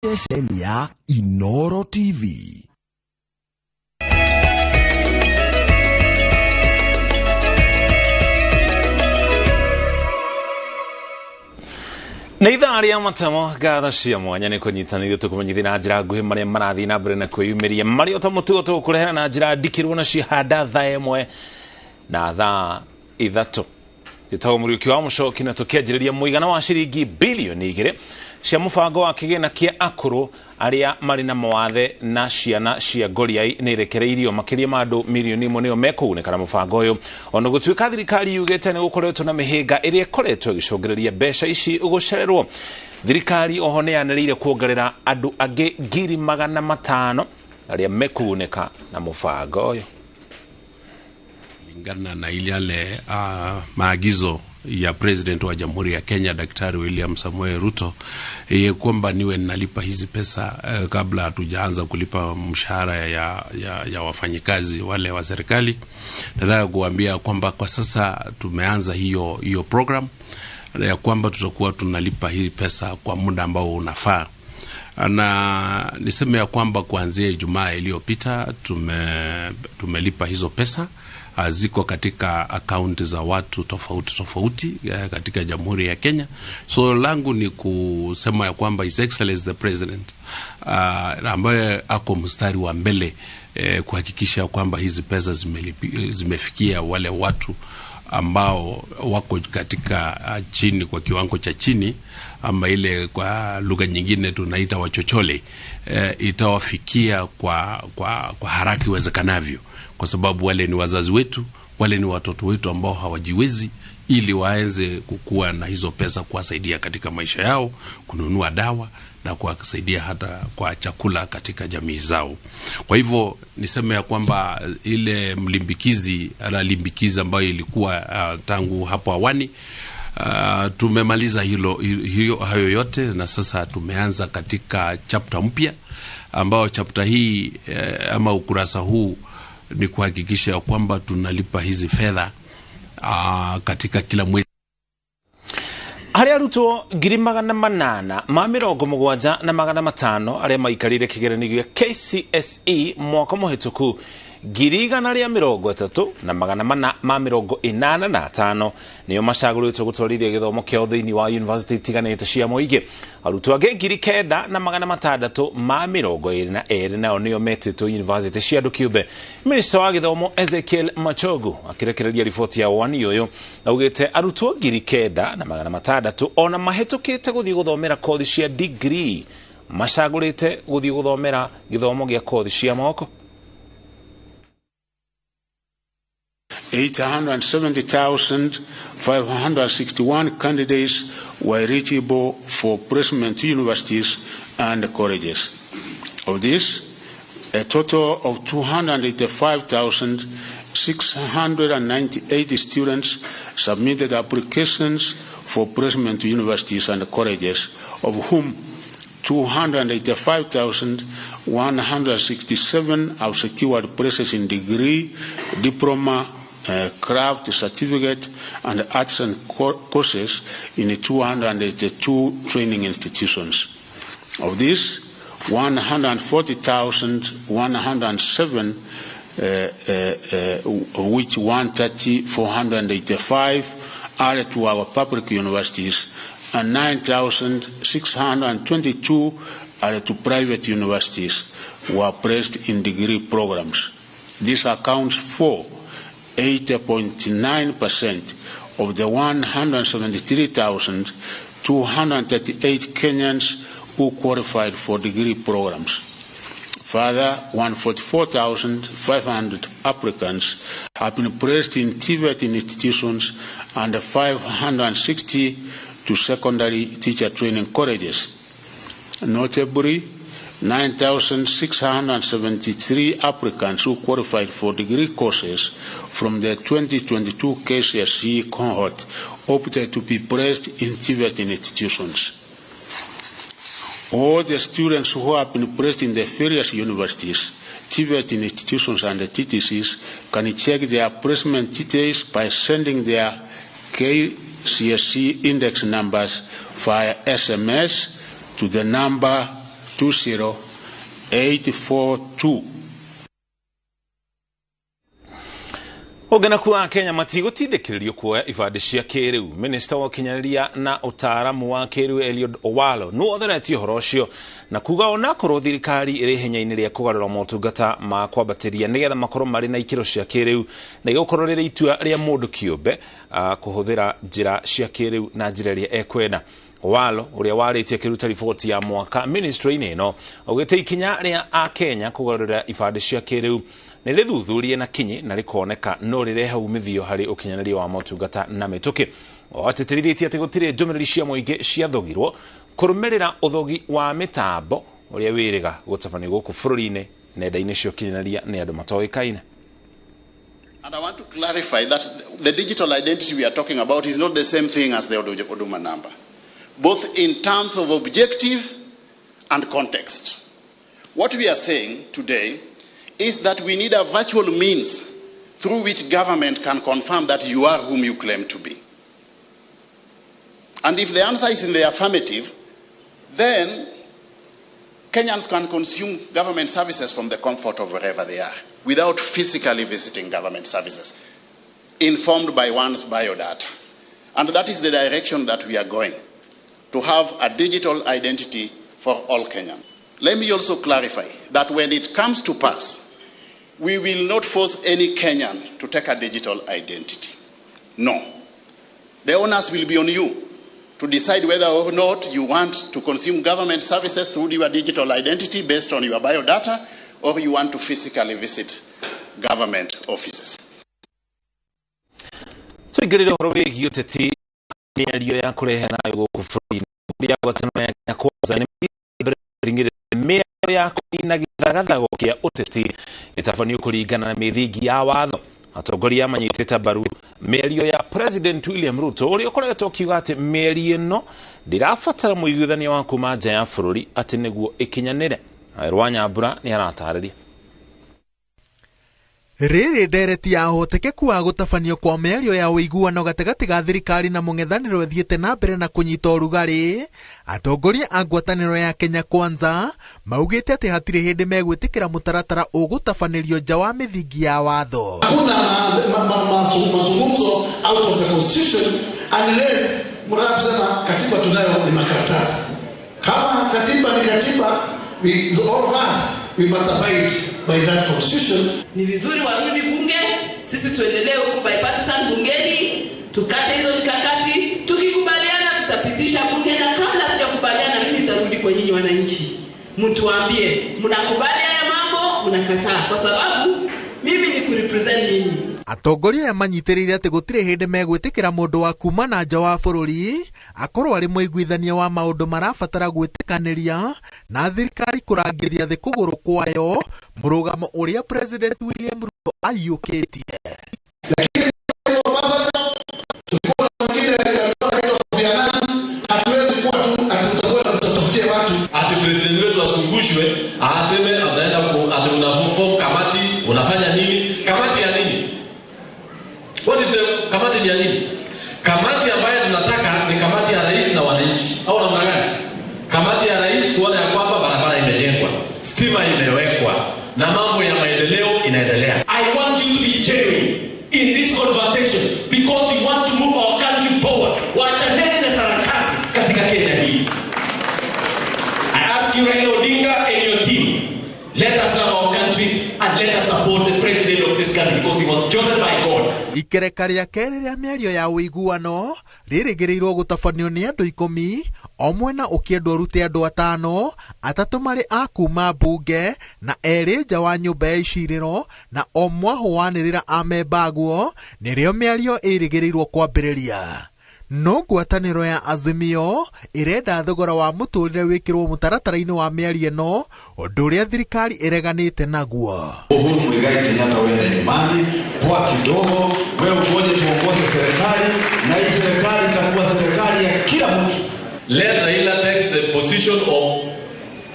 Ceceni ya Inoro TV. Nĩ ithaa rĩa matamo ngatho cia mwanya nĩ kũnyitanĩrio tũkũmenyithia na njĩra nguhĩ marĩa marathiĩ na mbere na kwĩyumĩria marĩa o ta mũtugo tũgũkũrehera na njĩra ndikĩrwo na cihanda thaa 1 na thaa 3. Njĩtagwo Mũriũki wa Mũcoki na tũkĩanjĩrĩria mũigana wa ciringi bilioni 2 cia mũbango wa kĩgĩna kĩa akũrũ arĩa marĩ na mawathe na ciana cia ngoriai nĩ irekereirio. Makĩria ma andũ milioni 1 nĩo mekũgunĩka na mũbango ũyũ, ona gũtuĩka thirikari yugĩte nĩ gũkoretwo na mĩhĩnga ĩrĩa ĩkoretwo ĩgĩcũngĩrĩria mbeca ici gũcererwo. Thirikari oho nĩ yanĩrĩire kuongerera andũ angĩ 500,000 arĩa mekũgunĩka na mũbango ũyũ. Kulingana na yale maagizo ya President wa Jamhuri ya Kenya Daktari William Samoei Ruto kwamba niwe nalipa hizi pesa kabla hatujaanza kulipa mshahara ya wafanyikazi wale wa serikali. Nataka kuambia kwamba kwa sasa tumeanza hiyo program ya kwamba tutakuwa tunalipa hii pesa kwa muda ambao unafaa. Na niseme ya kwamba kuanzia Ijumaa iliyopita tumelipa hizo pesa. Ziko katika akaunti za watu tofauti tofauti katika Jamhuri ya Kenya. So langu ni kusema ya kwamba His Excellency the President ambaye ako mstari wa mbele kuhakikisha kwamba hizi pesa zimefikia wale watu ambao wako katika chini, kwa kiwango cha chini, ama ile kwa lugha nyingine tunaita wachochole, itawafikia kwa haraka iwezekanavyo, kwa sababu wale ni wazazi wetu, wale ni watoto wetu ambao hawajiwezi, ili waanze kukua na hizo pesa kuwasaidia katika maisha yao, kununua dawa na kuwasaidia hata kwa chakula katika jamii zao. Kwa hivyo niseme ya kwamba ile mlimbikizi ala limbikizi ambayo ilikuwa tangu hapo awali, tumemaliza hayo yote, na sasa tumeanza katika chapter mpya, ambao chapter hii ama ukurasa huu ni kuhakikisha kwamba tunalipa hizi fedha katika kila mwezi. Harĩ arutwo 870,500 arĩa maikarĩire kĩgeranio gĩa KCSE mwaka mũhĩtũku, 130,485 nĩo macagũrĩtwo gũtwarithia gĩthomo kĩao thĩinĩ wa yunivasĩtĩ itiganĩte cia mũingĩ. Arutwo angĩ 9,622 nao nĩo metĩtwo yunivasĩtĩ cia andũ kĩũmbe. Minista wa gĩthomo Ezekiel Machogu akĩrekereria riboti ya woni ũyũ augĩte arutwo 9,600 ona mahĩtũkĩte gũthiĩ gũthomera kothi cia degree macagũrĩte gũthiĩ gũthomera gĩthomo gĩa kothi cia moko. 870,561 candidates were eligible for placement to universities and colleges. Of this, a total of 285,698 students submitted applications for placement to universities and colleges, of whom 285,167 have secured places in degree, diploma, craft certificate, and arts and courses in 282 training institutions. Of these, 140,107, which 130,485 are to our public universities, and 9,622 are to private universities, were placed in degree programs. This accounts for 80.9% of the 173,238 Kenyans who qualified for degree programs. Further, 144,500 applicants have been placed in TVET institutions and 560 to secondary teacher training colleges. Notably, 9,673 applicants who qualified for degree courses from the 2022 KCSE cohort opted to be placed in TVET institutions. All the students who have been placed in the various universities, TVET institutions and the TTCs can check their placement details by sending their KCSE index numbers via SMS to the number 20842. Ũnganaku wa Kenya matigũtindĩkĩrĩrio kuoya ibandĩ cia kĩrĩu. Minista wa ũkinyanĩria na ũtaaramu wa kĩrĩu Eliud Owalo nĩwe ũtheretie ũhoro ũcio na kuga onakorwo thirikari ĩrĩ ihenya-inĩ rĩa kũgarũra motungata ma kwambatĩria nĩgetha makorwo marĩ na ikĩro cia kĩrĩu na igũkorwo rĩrĩ itua rĩa mũndũ kĩũmbe kũhũthĩra njĩra cia kĩrĩu na njĩra ĩrĩa ekwenda. Owalo ũrĩa warĩtie akĩruta riboti ya mwaka ministry-inĩ ĩno augĩte ikinya rĩa akenya kũgarũrĩra ibandĩ cia kĩrĩu nĩ rĩthuthurie na kinyi na rĩkoneka no rĩrehe umithio harĩ ũkinyanĩria wa motungata na mĩtũkĩ. Atĩtĩrithĩtie atĩ gũtirĩ ndũmĩrĩri cia mũingĩ ciathogirwo kũrũmĩrĩra ũthogi wa mĩtambo ũrĩa wĩrĩga gũtabanio gũkũ bũrũri-inĩ nenda-inĩ cia ũkinyanĩria nĩ andũ matoĩkaine. And I want to clarify that the digital identity we are talking about is not the same thing as the Huduma number, both in terms of objective and context. What we are saying today is that we need a virtual means through which government can confirm that you are whom you claim to be. And if the answer is in the affirmative, then Kenyans can consume government services from the comfort of wherever they are, without physically visiting government services, informed by one's biodata. And that is the direction that we are going, to have a digital identity for all Kenyans. Let me also clarify that when it comes to pass, we will not force any Kenyan to take a digital identity. No. The onus will be on you to decide whether or not you want to consume government services through your digital identity based on your biodata, or you want to physically visit government offices. Tuingĩrĩre ũhoro wĩgiĩ ũteti mĩario ya kũrehe thayũ gũkũ bũrũri-inĩ ya ngwatanĩro ya Kenya Kwanza nĩ mĩario ya kũnina gĩthagathago kĩa ũteti ĩtabanio kũringana na mĩthingi ya watho. Atongoria manyitĩte mbaru mĩario ya President William Ruto ũrĩa ũkoretwo ũkiuga atĩ mĩario ĩno ndĩrabatara mũiguithania wa kuma nja ya bũrũri atĩ nĩguo ĩkinyanĩre. Rwa Nyambura nĩ aratarĩria. Rĩrĩ ndereti ya ũhotekeku wa gũtabanio kwa mĩario ya ũiguano gatagatĩ ga thirikari na mũng'ethanĩro ĩthiĩte na mbere na kũnyita ũrugarĩ. Atongoria a ngwatanĩro ya Kenya Kwanza maugĩte atĩ hatirĩ hĩndĩ megwĩtĩkĩra mũtaratara ũgũtabanĩrio nja wa mĩthingi ya watho. Hakuna mazungumzo out of the constitution unless mnataka kusema katiba tunayo ni makaratasi. Kama katiba ni katiba, all of us we must abide by that constitution. Ni vizuri warudi bunge, sisi tuendelee huku bipartisan bungeni, tukate hizo mikakati, tukikubaliana tutapitisha bunge, na kabla hatujakubaliana mimi nitarudi kwa nyinyi wananchi. Mtuambie, mnakubali haya mambo, mnakataa, kwa sababu mimi ni kurepresent nyinyi. Atongoria aya manyitĩrĩire atĩ gũtirĩ hĩndĩ megwĩtĩkĩra mũndũ wa kuma na nja wa bũrũri akorwo arĩ mũiguithania wa maũndũ marabatara gwĩtĩkanĩria na thirikari kũrangĩria thĩ kũgũrũ kwayo mũrũgamo ũrĩa President William Ruto aiyũkĩtie. Lakini tulikuwa na mwingine alikuwa anaitwa Kofi Annan, hatuwezi kuwa tu ati tutafutie watu ati president wetu asungushwe aseme ataenda ati unaform kamati, unafanya nini? Kamati ya nini? What is the kamati ni ya nini? Kamati ambayo tunataka ni kamati ya rais na wananchi, au namna gani? Kamati ya rais kuona ya kwamba barabara imejengwa, stima imewekwa na mambo ya maendeleo inaendelea. I want you to be genuine in this conversation because we want to move our country forward. Wachaneni na sarakasi katika Kenya hii. I ask you, Raila Odinga and your team, let us love our country and let us support the president of this country because he was chosen by God. Ikereka rĩa kerĩ rĩa mĩario ya ũiguano rĩrĩgĩrĩirwo gũtabanio nĩ andũ 10, o mwena ũkĩendwo ũrute andũ 5, 3 marĩ a kuma mbunge na 2 nja wa nyũmba ya icirĩro, na o mwahũ wanĩrĩra amembaguo nĩrĩo mĩario ĩrĩgĩrĩirwo kwambĩrĩria. No ngwatanĩro ya Azimio ĩrenda thogora wa mũtũrĩre wĩkĩrwo mũtaratara-inĩ wa mĩario ĩno, ũndũ ũrĩa thirikari ĩreganĩte naguo. Uhuru Muigai Kenyatta, wende nyumbani, poa kidogo, wewe ukoje tuongoze serikali, na hii serikali itakuwa serikali ya kila mtu. Let Raila take the position of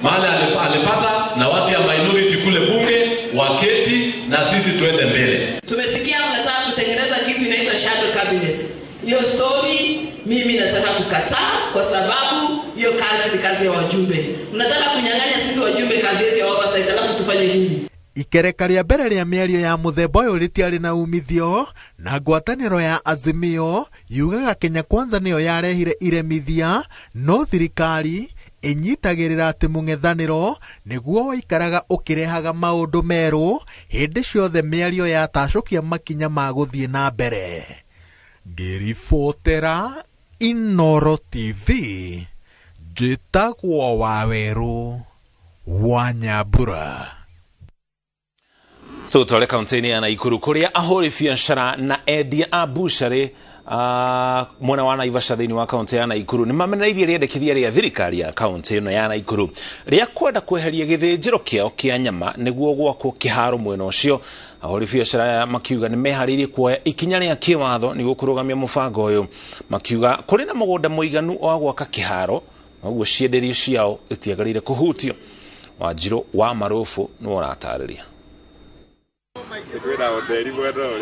mahali alipata na watu ya minority kule bunge waketi na sisi tuende mbele. Tumesikia mnataka kutengeneza kitu inaitwa shadow cabinet. Hiyo story mimi nataka kukataa kwa sababu hiyo kazi ni kazi ya ya wajumbe. Mnataka kunyang'anya sisi wajumbe kazi yetu ya oversight, alafu tufanye nini? Ikereka rĩa mbere rĩa mĩario ya mũthemba ũyũ rĩtiarĩ na umithio na ngwatanĩro ya Azimio yugaga Kenya Kwanza nĩyo yarehire iremithia, no thirikari ĩnyitagĩrĩra atĩ mũng'ethanĩro nĩguo waikaraga ũkĩrehaga maũndũ merũ hĩndĩ ciothe mĩario yatacũkia makinya ma gũthiĩ na mbere. Ngĩribotera Inoro TV, njĩtagwo Wawerũ wa Nyambura. Tũtware kaunti-inĩ ya Naikuru kũrĩa ahũri biacara na endia a bucharĩ mwena wa Naivasha thĩinĩ wa kaunti ya Naikuru nĩ mamenereirie rĩendekithia rĩa thirikari ya kaunti ĩno ya Naikuru rĩa kwenda kweheria gĩthĩnjĩro kĩao kĩa nyama nĩguo gwakwo kĩharo mwena ũcio. Ahũri biacara aya makiuga nĩ meharĩirie kuoya ikinya rĩa kĩwatho nĩguo kũrũgamia mũbango ũyũ, makiuga kũrĩ na mũgũnda mũiganu wa gwaka kĩharo noguo cienderio ciao itiagĩrĩire kũhutio. Wanjirũ wa Marũbũ nĩwe ũratarĩria.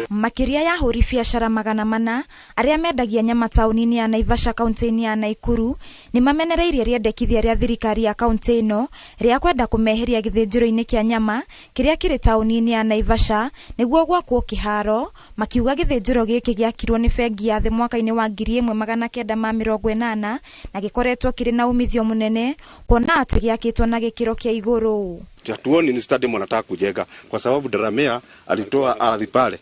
Makĩria ya ahũri biacara 400 arĩa mendagia nyama taũni-inĩ ya Naivasha kaunti-inĩ ya Naikuru nĩ mamenereirie rĩendekithia rĩa thirikari ya kaunti ĩno rĩa kwenda kũmeheria gĩthĩnjĩro-inĩ kĩa nyama kĩrĩa kĩrĩ taũni-inĩ ya Naivasha nĩguo gwakwo kĩharo, makiuga gĩthĩnjĩro gĩkĩ gĩakirwo nĩ bengi ya thĩ mwaka-inĩ wa 1980 na gĩkoretwo kĩrĩ na umithio mũnene kuona atĩ gĩakĩtwo na gĩkĩro kĩa igũrũ. Hatuoni ni stadium wanataka kujenga kwa sababu Delamere alitoa ardhi pale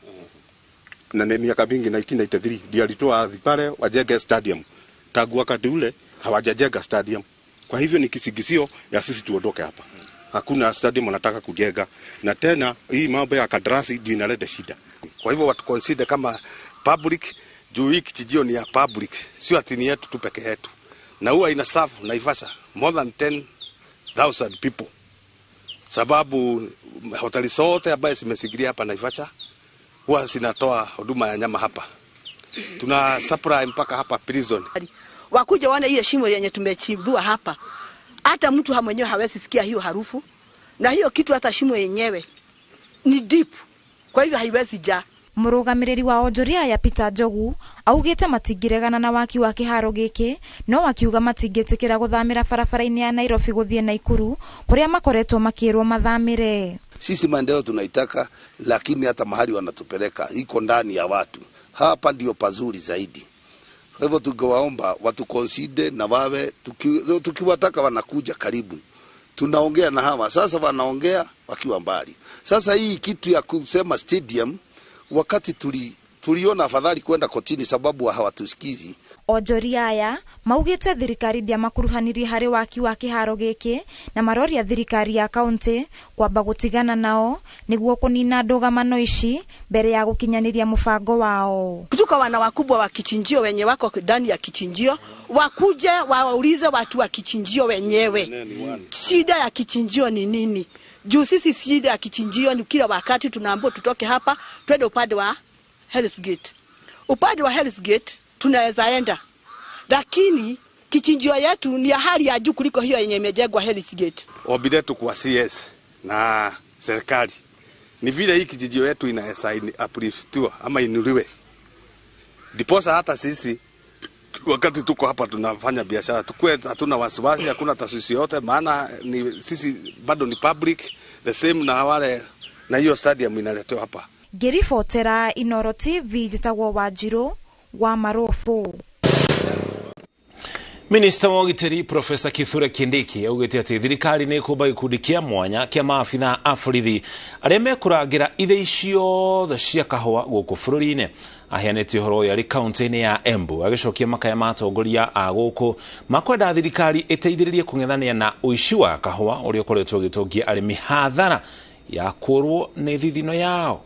na ni miaka mingi 1993 ndio alitoa ardhi pale wajenge stadium. Tangu wakati ule hawajajenga stadium. Kwa hivyo ni kisigizio ya sisi tuondoke hapa. Hakuna stadium wanataka kujenga, na tena hii mambo ya kadarasi ndio inaleta shida. Kwa hivyo watu consider kama public, juu hii kijijio ni ya public, sio ati ni yetu tu peke yetu. Na huwa ina serve Naivasha more than 10,000 people. Sababu hoteli zote ambaye zimesigiria hapa Naivasha huwa zinatoa huduma ya nyama hapa. Tuna supply mpaka hapa prison. Wakuja waone hiyo shimo yenye tumechimbua hapa. Hata mtu mwenyewe hawezi sikia hiyo harufu. Na hiyo kitu hata shimo yenyewe ni deep. Kwa hivyo haiwezi jaa. Mũrũgamĩrĩri wa onjoria ya Peter Njogu augĩte matingĩregana na waki wa kĩharo gĩkĩ, no akiuga matingĩtĩkĩra gũthamĩra barabara-inĩ ya Nairobi gũthiĩ Naikuru kũrĩa makoretwo makĩrwo mathamĩre. Sisi maendeleo tunaitaka, lakini hata mahali wanatupeleka iko ndani ya watu. Hapa ndio pazuri zaidi. Kwa hivyo tungewaomba watu consider na wawe tukiwataka wanakuja karibu. Tunaongea na hawa sasa, wanaongea wakiwa mbali. Sasa hii kitu ya kusema stadium, wakati tuliona afadhali kwenda kotini sababu hawatusikizi. Onjoria aya maugĩte thirikari ndĩamakuruhanirie harĩ waki wa kĩharo gĩkĩ na maroria thirikari ya kaunti kwamba gũtigana nao nĩguo kũnina ndũgamano ici mbere ya gũkinyanĩria mũbango wao. Kutoka wana wakubwa wa kichinjio wenye wako ndani ya kichinjio wakuje waulize watu wa kichinjio wenyewe shida ya kichinjio ni nini. Juu sisi shida ya kichinjio ni kila wakati tunaambiwa tutoke hapa twende upande wa Hell's Gate. Upande wa Hell's Gate tunaweza enda, lakini kichinjio yetu ni ya hali ya juu kuliko hiyo yenye imejengwa Hell's Gate. Ombi letu kwa CS na serikali ni vile hii kichinjio yetu inaweza upliftiwa ama inuliwe, ndiposa hata sisi wakati tuko hapa tunafanya biashara tukue hatuna wasiwasi, hakuna tashwishi yote, maana ni sisi bado ni public the same na wale, na hiyo stadium inaletwa hapa. Ngĩribotera Inoro TV njĩtagwo Wanjirũ wa Marũbũ. Minista wa ũgitĩri Profesa Kithure Kindiki augĩte atĩ thirikari nĩ ĩkũmba gĩkundi kĩa mwanya kĩa maabitha a borithi arĩa mekũrangĩra ithĩi ciothe cia kahũa gũkũ bũrũri-inĩ. Aheanĩte ũhoro ũyũ arĩ kaunti-inĩ ya Embu agĩcokia makaya ma atongoria a gũkũ makwenda thirikari ĩteithĩrĩrie kũng'ethanĩra na ũici wa kahũa ũrĩa ũkoretwo ũgĩtongia arĩmi hathara ya kũrwo nĩ thithino yao.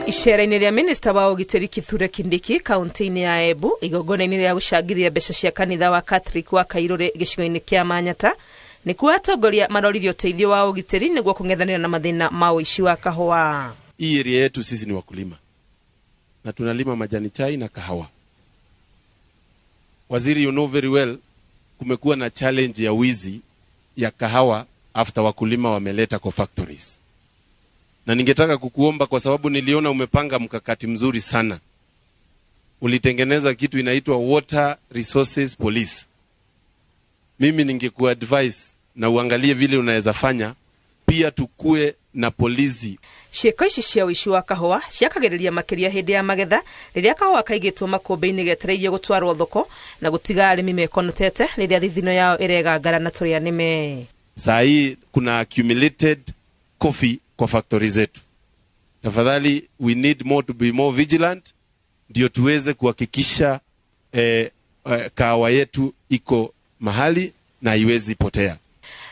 Icera-inĩ rĩa minista wa ũgitĩri Kithure Kindiki kaunti-inĩ ya Embu igongona-inĩ rĩa gũcangithia mbeca cia kanitha wa Catholic wa Kairũrĩ gĩcigo-inĩ kĩa Manyata nĩkuo atongoria maroririe ũteithio wa ũgitĩri nĩguo kũng'ethanĩra na mathĩna ma ũici wa kahũa. Hii area yetu sisi ni wakulima na tunalima majani chai na kahawa. Waziri, you know very well kumekuwa na challenge ya wizi ya kahawa after wakulima wameleta kwa factories. Na ningetaka kukuomba kwa sababu niliona umepanga mkakati mzuri sana. ulitengeneza kitu inaitwa Water Resources Police. Mimi ningekuadvise na uangalie vile unaweza fanya pia tukue na polisi. Ciĩko ici cia ũici wa kahũa ciakagĩrĩria makĩria hĩndĩ ya magetha rĩrĩa kahũa kaigĩtwo makũmbĩ-inĩ getereirio gũtwarwo thoko na gũtiga arĩmi mekonotete rĩrĩa thithino yao ĩregangara na tũrĩa nĩme. Saa hii kuna accumulated coffee kwa factory zetu. Tafadhali, we need more to be more vigilant ndio tuweze kuhakikisha kahawa yetu iko mahali na haiwezi potea.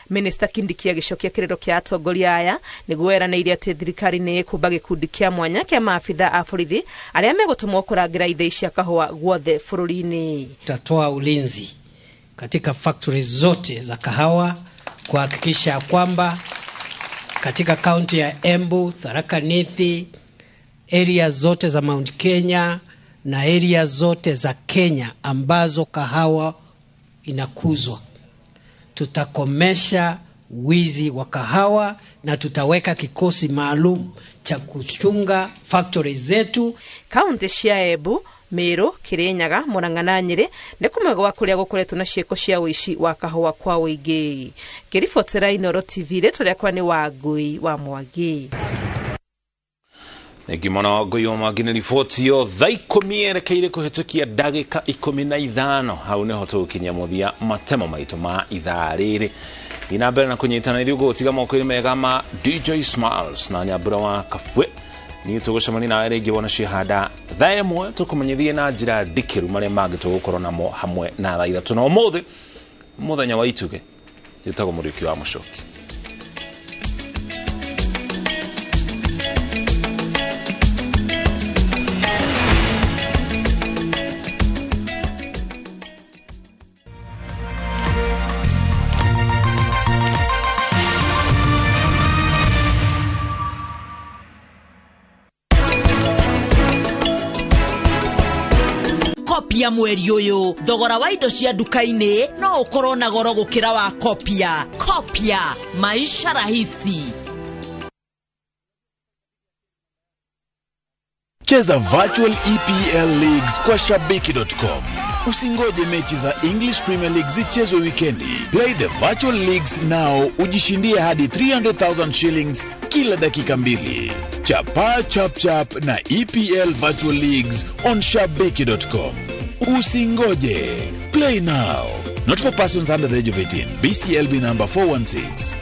Minister Kindiki agĩcokia kĩrĩro kĩa atongoria aya nĩguo eranĩire atĩ thirikari nĩ ĩkũmba gĩkundi kĩa mwanya kĩa maabitha a borithi arĩa megũtũmwo kũrangĩra ithei cia kahũa guothe bũrũri-inĩ. Tutatoa ulinzi katika factories zote za kahawa kuhakikisha kwamba katika kaunti ya Embu, Tharaka Nithi, area zote za Mount Kenya na area zote za Kenya ambazo kahawa inakuzwa, tutakomesha wizi wa kahawa na tutaweka kikosi maalum cha kuchunga factory zetu. Kaunti cia Embu, Meru, Kirinyaga, Murang'a na Nyeri nĩ kũmwe gwa kũrĩa gũkoretwo na ciĩko cia ũici wa kahũa kwa ũingĩ. Ngĩribotera Inooro TV, rĩtwa rĩakwa nĩ Wangui wa Mwangi. Thengi mũno Ngui wa Mwangi nĩ riboti yo thaa 10 yerekeire kũhĩtũkia ndagĩka 15. Hau nĩho tũgũkinyia mũthia matemo maitũ ma ithaa rĩrĩ. Thiĩ na mbere na kũnyitana ithuĩ gũgũtiga moko-inĩ mega ma DJ Smiles na Nyambura wa Kabwe. Niĩ tũgũcemania nawe rĩngĩ wona ciahanda thaa 1 tũkũmenyithie na njĩra ndikĩru marĩa mangĩ tũgũkorwo namo hamwe na thaa 3 na ũmũthĩ mũthenya wa ituge. Njĩtagwo Mũriũki wa Mũcoki. Kopia mweri uyu thogora wa indo cia nduka-inĩ no ũkorwo na goro gũkĩra wa Kopia. Kopia, maisha rahisi. Cheza virtual EPL Leagues kwa Shabiki.com. Usingoje mechi za English Premier League zichezwe wikendi. Play the virtual leagues now, ujishindie hadi 300,000 shillings kila dakika 2. Chapa chap chap na EPL Virtual Leagues on Shabiki.com. Usingoje. Play now. Not for persons under the age of 18. BCLB number 416.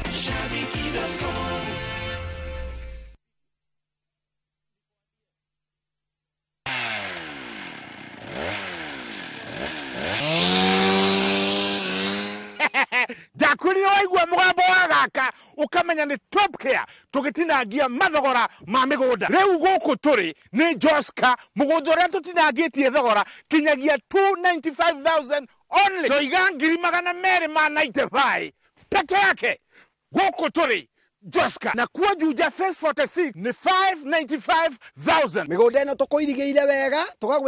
Ndakwĩrire waigua mũgambo wa gaka ũkamenya nĩ Top Care tũgĩtinangia mathogora ma mĩgũnda. Rĩu gũkũ tũrĩ nĩ Joska, mũgũnda ũrĩa tũtinangĩtie thogora kinyagia 295,000 only. Toiga 295 peke yake. Gũkũ tũrĩ Joska na kuo Juja Phase 46 nĩ 595,000. Mĩgũnda ĩno tũkũirigĩire wega tũgagwĩ